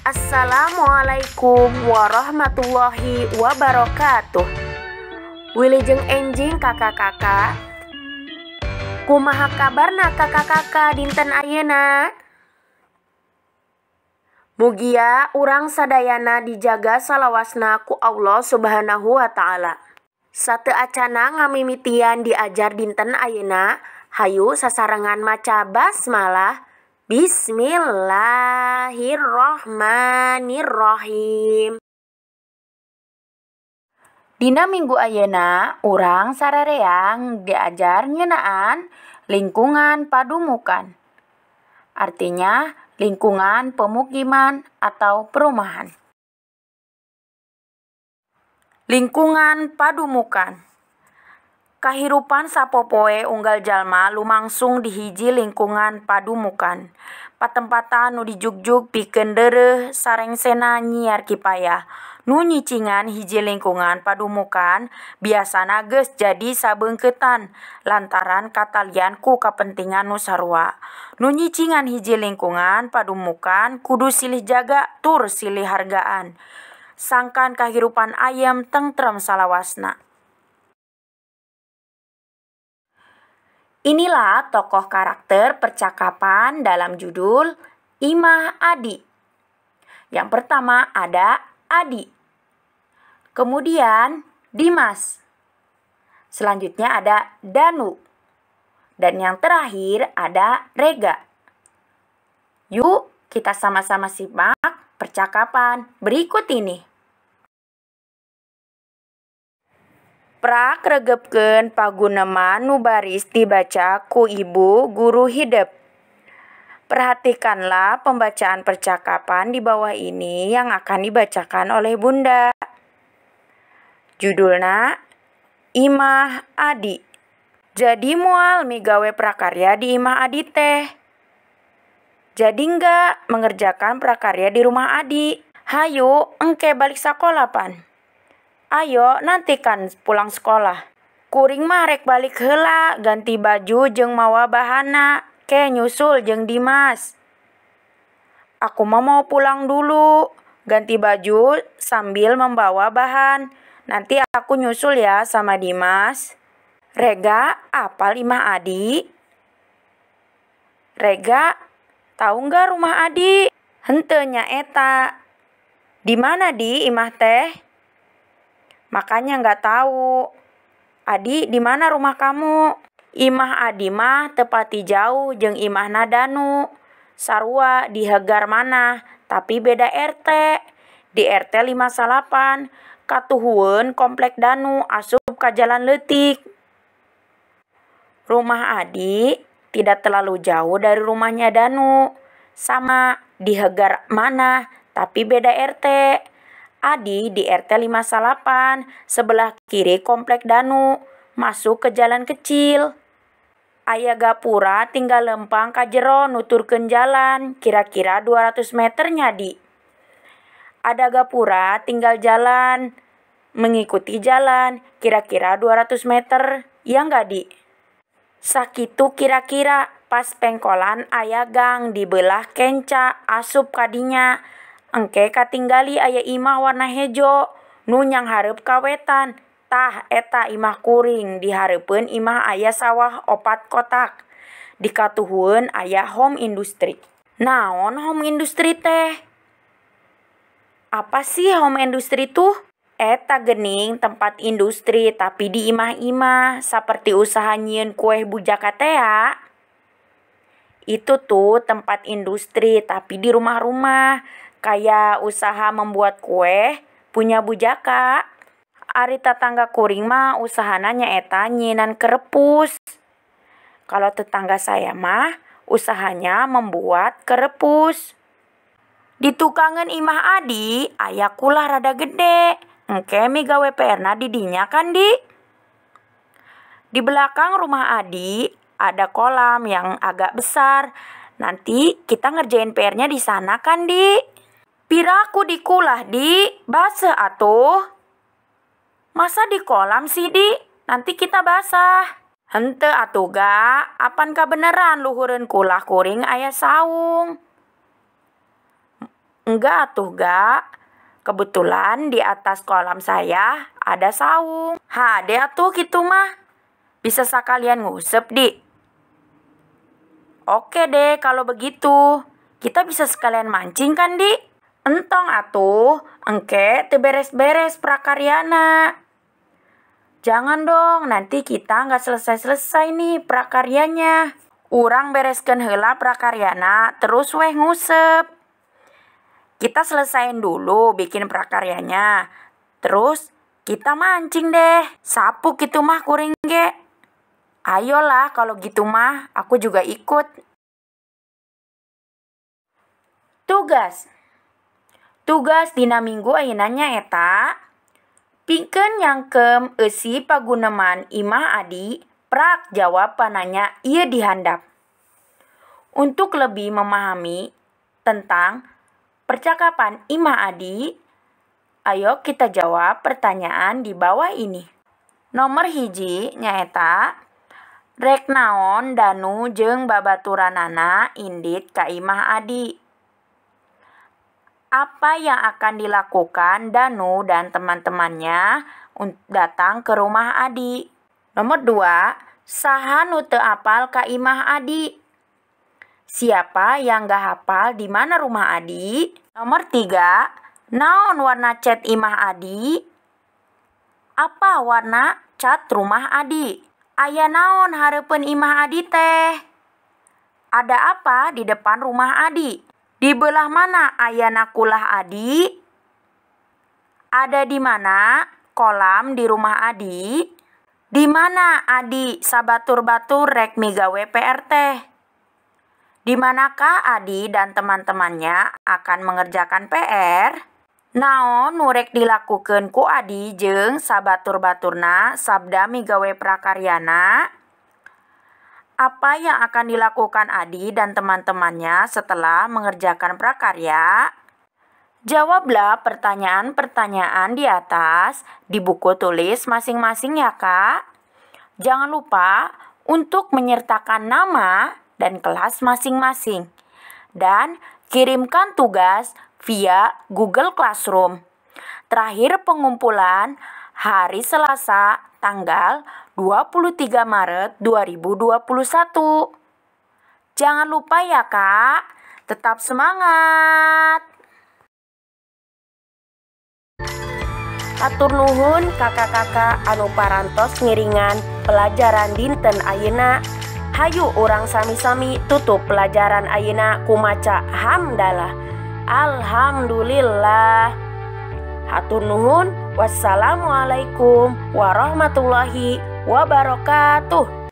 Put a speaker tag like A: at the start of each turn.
A: Assalamualaikum warahmatullahi wabarakatuh. Wilujeng enjing kakak-kakak. Kumaha kabarna kakak-kakak dinten ayeuna? Mugia urang sadayana dijaga salawasna ku Allah Subhanahu wa Ta'ala. Sateu acana ngamimitian diajar dinten ayeuna, hayu sasarengan maca basmalah. Bismillahirrohmanirrohim. Dina minggu ayeuna urang sarereang diajar ngeunaan lingkungan padumukan. Artinya lingkungan pemukiman atau perumahan. Lingkungan padumukan. Kahirupan sapopoe unggal jalma lumangsung di hiji lingkungan padumukan. Patempatan nu dijugjug pikeun deureuh sarengsena nyiar kipayah. Nu nyicingan hiji lingkungan padumukan biasana geus jadi sabeungkeutan lantaran katalian ku kapentingan nu sarua. Nu nyicingan hiji lingkungan padumukan kudu silih jaga tur silih hargaan. Sangkan kahirupan ayem tentrem salawasna. Inilah tokoh karakter percakapan dalam judul Imah Adi. Yang pertama ada Adi. Kemudian Dimas. Selanjutnya ada Danu. Dan yang terakhir ada Rega. Yuk kita sama-sama simak percakapan berikut ini. Prak regepkeun paguneman nu baris dibaca ku ibu guru hidep. Perhatikanlah pembacaan percakapan di bawah ini yang akan dibacakan oleh Bunda. Judulna Imah Adi. Jadi moal migawe prakarya di Imah Adi teh. Jadi enggak mengerjakan prakarya di rumah Adi. Hayu engke balik sakola pan. Ayo nanti kan pulang sekolah. Kuring mah rek balik heula ganti baju jeung mawa bahana. Ke nyusul jeung Dimas. Aku mah mau pulang dulu, ganti baju sambil membawa bahan. Nanti aku nyusul ya sama Dimas. Rega, apal imah Adi? Rega, tahu nggak rumah Adi? Henteu nya eta. Di mana di imah teh? Makanya nggak tahu. Adi, di mana rumah kamu? Imah Adi mah tepati jauh jeung imahna Danu. Sarua di Hegar mana, tapi beda RT. Di RT 58, katuhueun komplek Danu asup ka jalan leutik. Rumah Adi tidak terlalu jauh dari rumahnya Danu. Sama di Hegar mana, tapi beda RT. Adi di RT 58, sebelah kiri komplek Danu, masuk ke jalan kecil. Aya gapura tinggal lempang ka jero nuturkeun jalan, kira-kira 200 meternya di. Ada gapura tinggal jalan, mengikuti jalan, kira-kira 200 meter, ya enggak di? Sakitu kira-kira pas pengkolan aya gang di belah kenca asup kadinya. Engke katinggali aya imah warna hejo nu nyanghareup ka wetan. Tah eta imah kuring dihareupeun imah aya sawah 4 kotak. Di katuhueun aya home industry. Naon home industry teh? Apa sih home industry tuh? Eta gening tempat industri tapi di imah-imah seperti usaha nyieun kue bujaka tea. Itu tuh tempat industri tapi di rumah-rumah. Kayak usaha membuat kue punya bujaka. Ari tetangga kuring mah usahana nyaeta nyieunan kerepus. Kalau tetangga saya mah usahanya membuat kerepus. Di tukangan imah Adi aya kulah rada gede. Engke migawe PR-na di dinya kan di? Di belakang rumah Adi ada kolam yang agak besar. Nanti kita ngerjain PR-nya di sana kan di? Piraku di kulah di, basah atuh. Masa di kolam sih di, nanti kita basah. Henteu atuh ga, apan kabeneran luhureun kulah kuring aya saung. Enggak atuh gak. Kebetulan di atas kolam saya ada saung. Hade atuh gitu mah. Bisa sekalian ngusep, Di. Oke deh kalau begitu. Kita bisa sekalian mancing kan, Di? Entong atuh, engke teu beres-beres prakaryana. Jangan dong, nanti kita nggak selesai-selesai nih prakaryanya. Urang bereskeun heula prakaryana, terus weh ngusep. Kita selesain dulu bikin prakaryanya. Terus kita mancing deh. Sapu gitu mah kuring ge. Ayolah kalau gitu mah, aku juga ikut. Tugas. Tugas dina minggu ayeuna nyaeta pikeun nyangkem eusi paguneman Imah Adi prak jawab pananya ieu di handap. Untuk lebih memahami tentang percakapan Imah Adi, ayo kita jawab pertanyaan di bawah ini. Nomor 1 nyaeta rek naon Danu jeung babaturanana indit ka Imah Adi. Apa yang akan dilakukan Danu dan teman-temannya datang ke rumah Adi? Nomor 2, saha nu teu apal ka Imah Adi? Siapa yang gak hafal di mana rumah Adi? Nomor 3, naon warna cat Imah Adi? Apa warna cat rumah Adi? Aya naon hareupeun Imah Adi teh? Ada apa di depan rumah Adi? Di belah mana ayana kulah Adi? Ada di mana kolam di rumah Adi? Di mana Adi sabatur-batur rek migawe PR teh? Di manakah Adi dan teman-temannya akan mengerjakan PR? Naon nu rek dilakukeun ku Adi jeung sabatur-baturna sabda migawe prakaryana? Apa yang akan dilakukan Adi dan teman-temannya setelah mengerjakan prakarya? Jawablah pertanyaan-pertanyaan di atas di buku tulis masing-masing ya, Kak. Jangan lupa untuk menyertakan nama dan kelas masing-masing. Dan kirimkan tugas via Google Classroom. Terakhir pengumpulan hari Selasa tanggal 23 Maret 2021. Jangan lupa ya, Kak. Tetap semangat.
B: Hatur nuhun kakak-kakak anu parantos ngiringan pelajaran dinten ayeuna. Hayu urang sami-sami tutup pelajaran ayeuna ku maca hamdalah. Alhamdulillah. Hatur nuhun. Wassalamualaikum warahmatullahi wabarakatuh.